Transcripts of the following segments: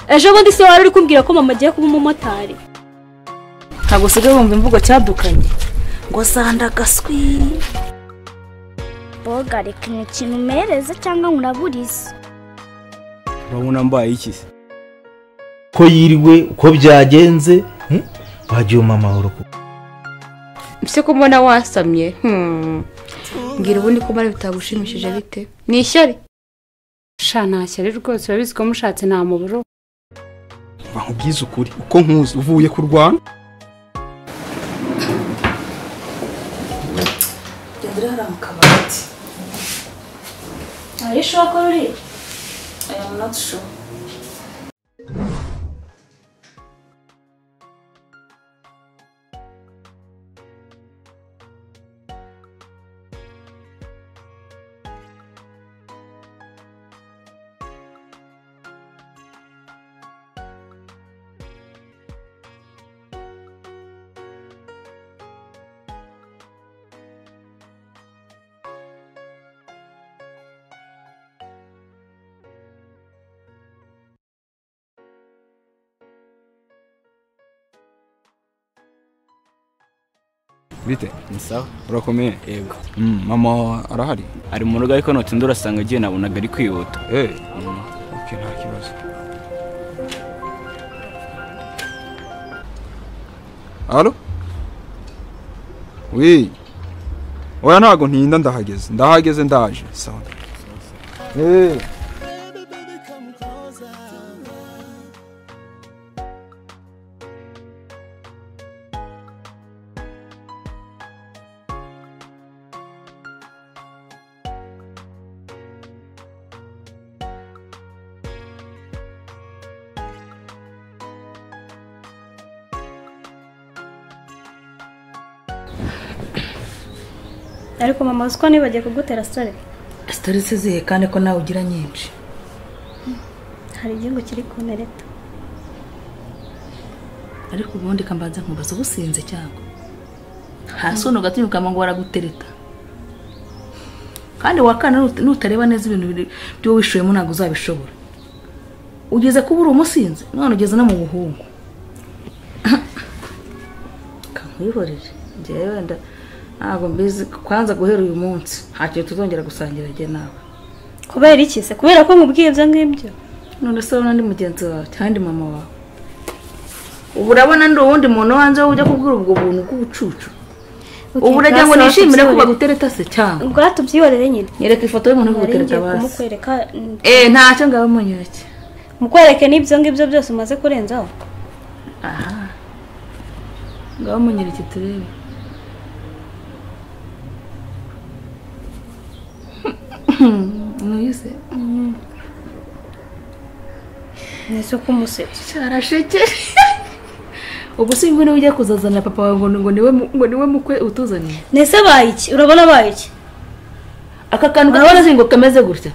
Ejo bundi se wari uri kumbwira ko mama agiye kuba umumotari. Ntabwo usigaye wumva imvugo cyadukanye ngo sanda gaswi. Boga reka ikintu umereze cyangwa nkuraburize. Urabona mbaye iki se? Ko yiriwe uko byagenze wagiye umpa amahoro. Mbese ko mbona wasamye mbwira ubundi ko mara bitagushimishije bite? Ni ishyari. Sha nta shyari rwose urabizi ko mushatse nta muburo. Nkubwize ukuri uko nkuzi uvuye kurwana. Gendera hariya mu kabati. Are you sure ko ruri? I am not sure. Bite? Ni sawa. Urakomeye? Yego. Mama arahari? Ari mu rugo ariko notinda urasanga agiye nabonaga ari kwihuta. Okay, nta kibazo. Allo? Oui. Oya ntago ntinda ndahageze. Ndahageze ndaje. Sawa. Ariko mama uzi ko nibagiye kugutera story. Story se zihe kandi ko nawe ugira nyinshi? Hari igihugu kiri kuntereta. Ariko ubundi kambanza nkubaza ubusinze cyangwa hasi uno gatinyuka ngo waragutereta. Kandi wakana nutareba neza ibintu byo wishoyemo ntabwo uzabishobora. Ugeze kuba uri umusinze none ugeze no mu buhungu. Kankwihorere njyewe wenda ntabwo mbizi kwanza guhera uyu munsi nta kintu tuzongera gusangira jye nawe. Kubera iki se? Kubera ko nkubwiye ibyo ngibyo? None se urabona ndi mugenzi wawe cyangwa ndi mama wawe? Ubu urabona ndi uwundi muntu wanze wowe ujya kubwira ubwo buntu bw'ubucucu? Ubu uragira ngo nishimire ko bagutereta se cyangwa? Ubwo tubyihorere nyine. Nyereka ifoto y'umuntu uri kugutereta basi. Kumukwereka. Ntacyo ngaba munyereke. Mukwereke n'ibyo ngibyo byose umaze kurenzaho. Aha. Ngaba munyereke turebe. Nuyise. Nese ko umusetsa. Cyarashekeje. Ubu si ngwino ujya kuzazana papa wawe ngo niwe mukwe utuzaniye. Nese baye iki? Urabona baye iki? Aka kantu urabona ngo kameze gutya.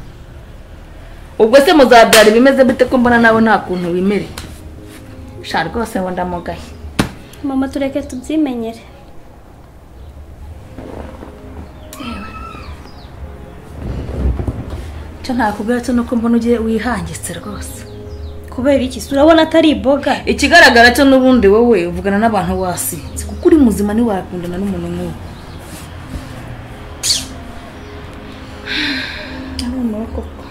Ubwo se muzabyara bimeze bite ko mbona nawe nta kuntu wimere? Sha rwose ngo ndamugaye. Mama tureke tubyimenyere. Cyo ntakubwira cyo nuko mbona ugiye wihangitse rwose. Kubera iki? Urabona atari iboga. Ikigaragara cyo n'ubundi wowe uvugana n'abantu wasinze kuko uri muzima ntiwakundana n'umuntu nk'uwo. Noneho koko.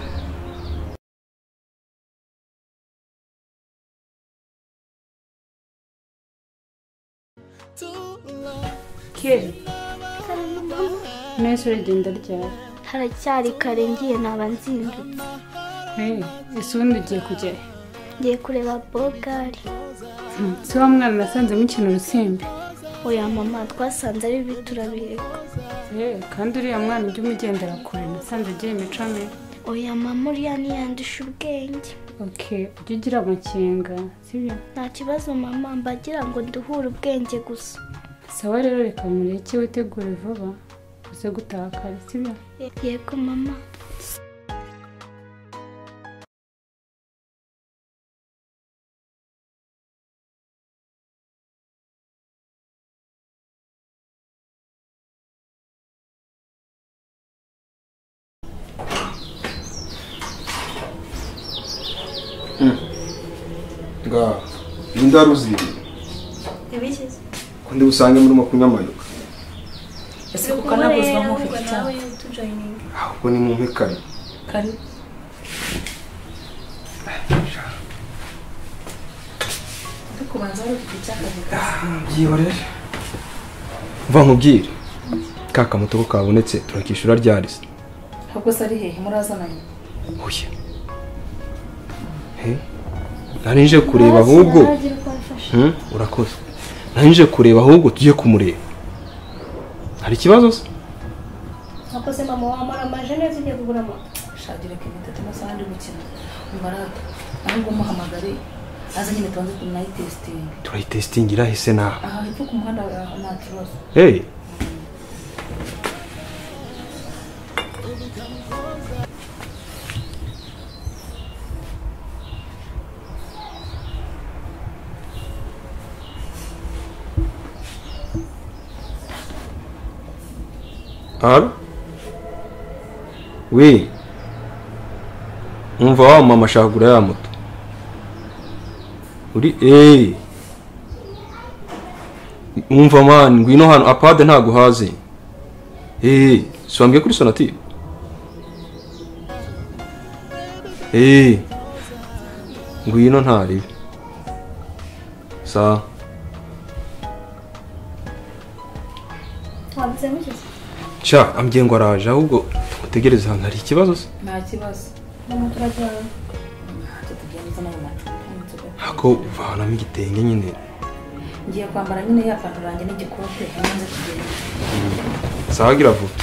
Keri. Nese uragenda ryari? Haracyari kare ngiye naba nzindutse. Ese ubundi ugiye kujyayo? Ngiye kureba Bogari. Si wa mwana nasanze mukina urusimbi? Oya mama twasanze ari bibi turabireka. Kandi uriya mwana ujya umugendera kure nasanze agira imico mibi. Oya mama uriya ntiyandusha ubwenge. Okay, ujye ugira amakenga sibyo? Nta kibazo mama mbagira ngo nduhure ubwenge gusa. Sawa rero reka mureke witegure vuba uze gutaha kare sibyo? Yego mama. Nga ninde Ibikize. Ko ndi busange muri kunywa amayoga. Ese kukanabuzwa nk'ufite icyaha. Ahubwo ni mumpe kare. Kare. Kubanza wari ufite icyaka. Byihorere. Mva nkubwire. Ka kamoto ko kabonetse turakishura ryari se? Ahubwo se ari hehe murazananye? Oya. He? Nari nje kureba ahubwo. Urakoze. Nari nje kureba ahubwo tujye kumureba. Hari ikibazo se? Akoze mama wamara amaje neza ugiye kugura moto. Shagira kimitatu amasaha ndi gukina. Umbarata. Ahubwo muhamagare. Aza nyine tubanze tunayitestinga. Turayitestingira hese naha. Aha hepfo ku muhanda nta kibazo. Hey. Allô? Oui. Umva wa mama ashaka kugura ya moto. Uri eh. Umva man ngwino hano apade ntago hazi. Eh, swambye kuri sonatube. Eh. Ngwino ntari. Sa. Wabize mukize. Cha ambye ngo araje ahubwo tumutegereze hano hari ikibazo se? Nta kibazo. Mama turajyana. Ako uvanamo igitenge nyine. Ngiye kwambara nyine ya pantaro yanjye n'igikote hanze tugende. Sawa gira vuba.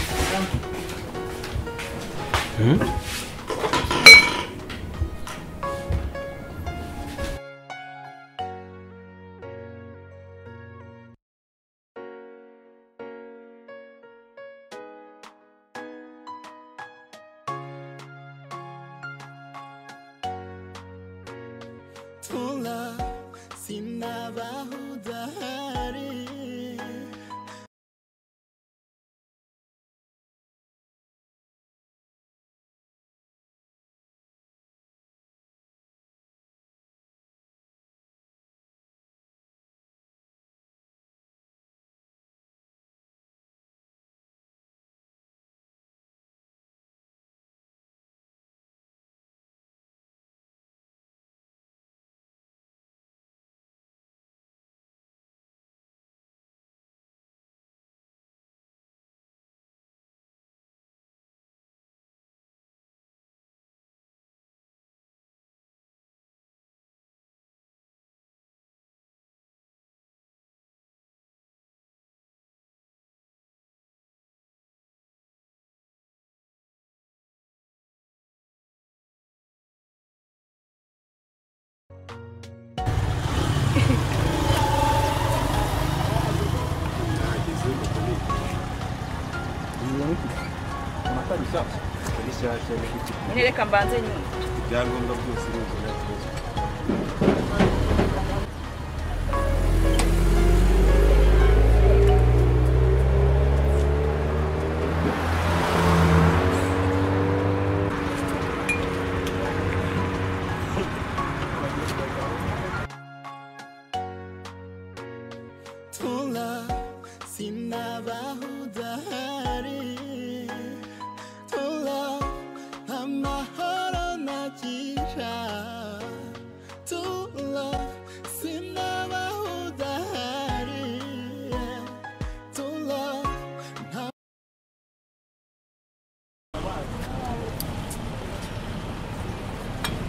Nereka mbanze nyuma. Ibyangombwa byose biruzuye nta kibazo.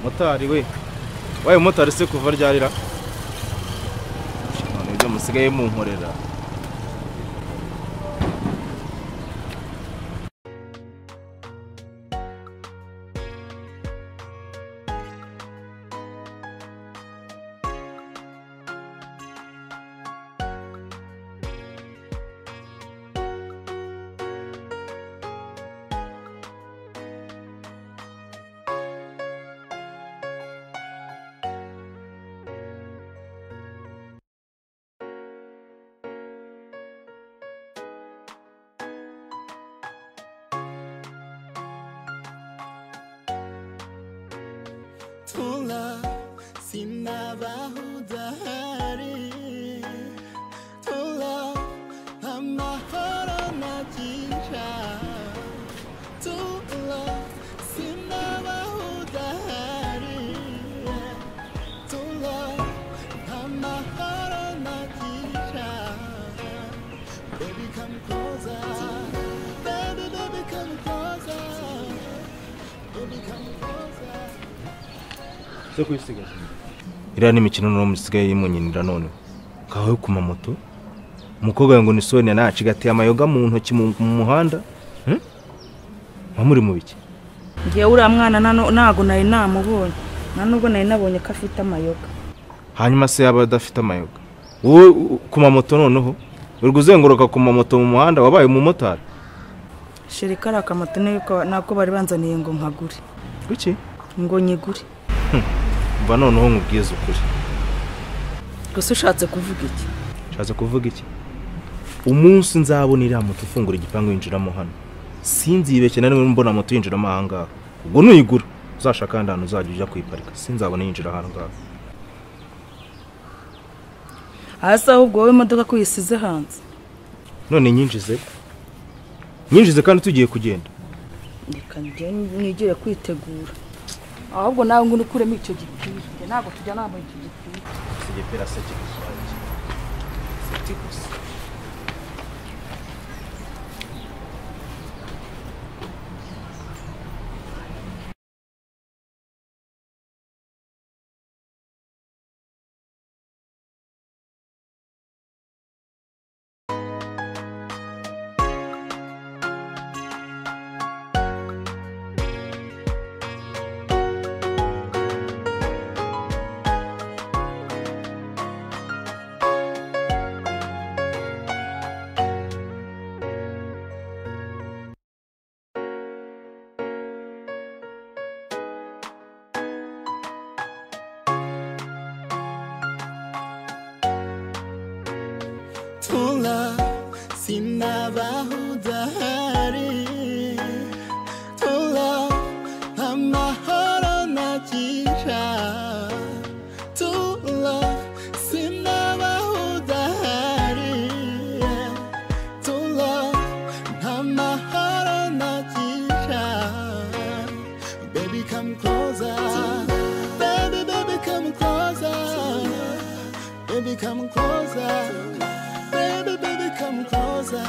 Motari we waye motari se kuva ryarira none ibyo musigaye munkorera. Sinabaho udahari. To love, amahoro nagira. To love, sinabaho udahari. To love, amahoro nagira. Baby, come closer. Baby, baby, come closer. Baby, come closer. Zo kwisigaza. Iriya ni imikino noneho musigaye yimunyinira noneho. Ngaho ku mamoto. Umukobwa ngo ni Sonia nacigatiye amayoga mu ntoki mu muhanda. Muri mu biki? Ngiye uriya mwana ntago nari namubonye. Nta nubwo nari nabonye ko afite amayoga. Hanyuma se yaba adafite amayoga. Wowe ku mamoto noneho uri kuzenguruka ku mamoto mu muhanda wabaye umumotari. Sheri kari akamoto nako bari banzaniye ngo nkagure. Kuki? Ngo nyigure. Mva noneho nkubwize ukuri. Gusa ushatse kuvuga iki? Ushatse kuvuga iki? Umunsi nzabona iriya moto ifungura igipangu yinjiramo hano. Sinzibeshye na rimwe mbona moto yinjiramo aha ngaha. Ubwo nuyigura uzashaka ahandi hantu uzajya ujya kuyiparika. Sinzabona yinjira aha ngaha. Hasi ahubwo wowe imodoka ko uyisize hanze. None nyinjize. Nyinjize kandi tugiye kugenda. Reka nigire kwitegura. Ahubwo nawe ngo ukuremo icyo gipira. Njye ntabwo tujya nambaye icyo gipira. Si igipira se kigutwaye. Si gusa. To love, sinabaho udahari. To love, amahoro nagira. To love, sinabaho udahari. To love, amahoro nagira. Baby, come closer. Baby, baby, come closer. Baby, come closer. Baby, baby, come closer.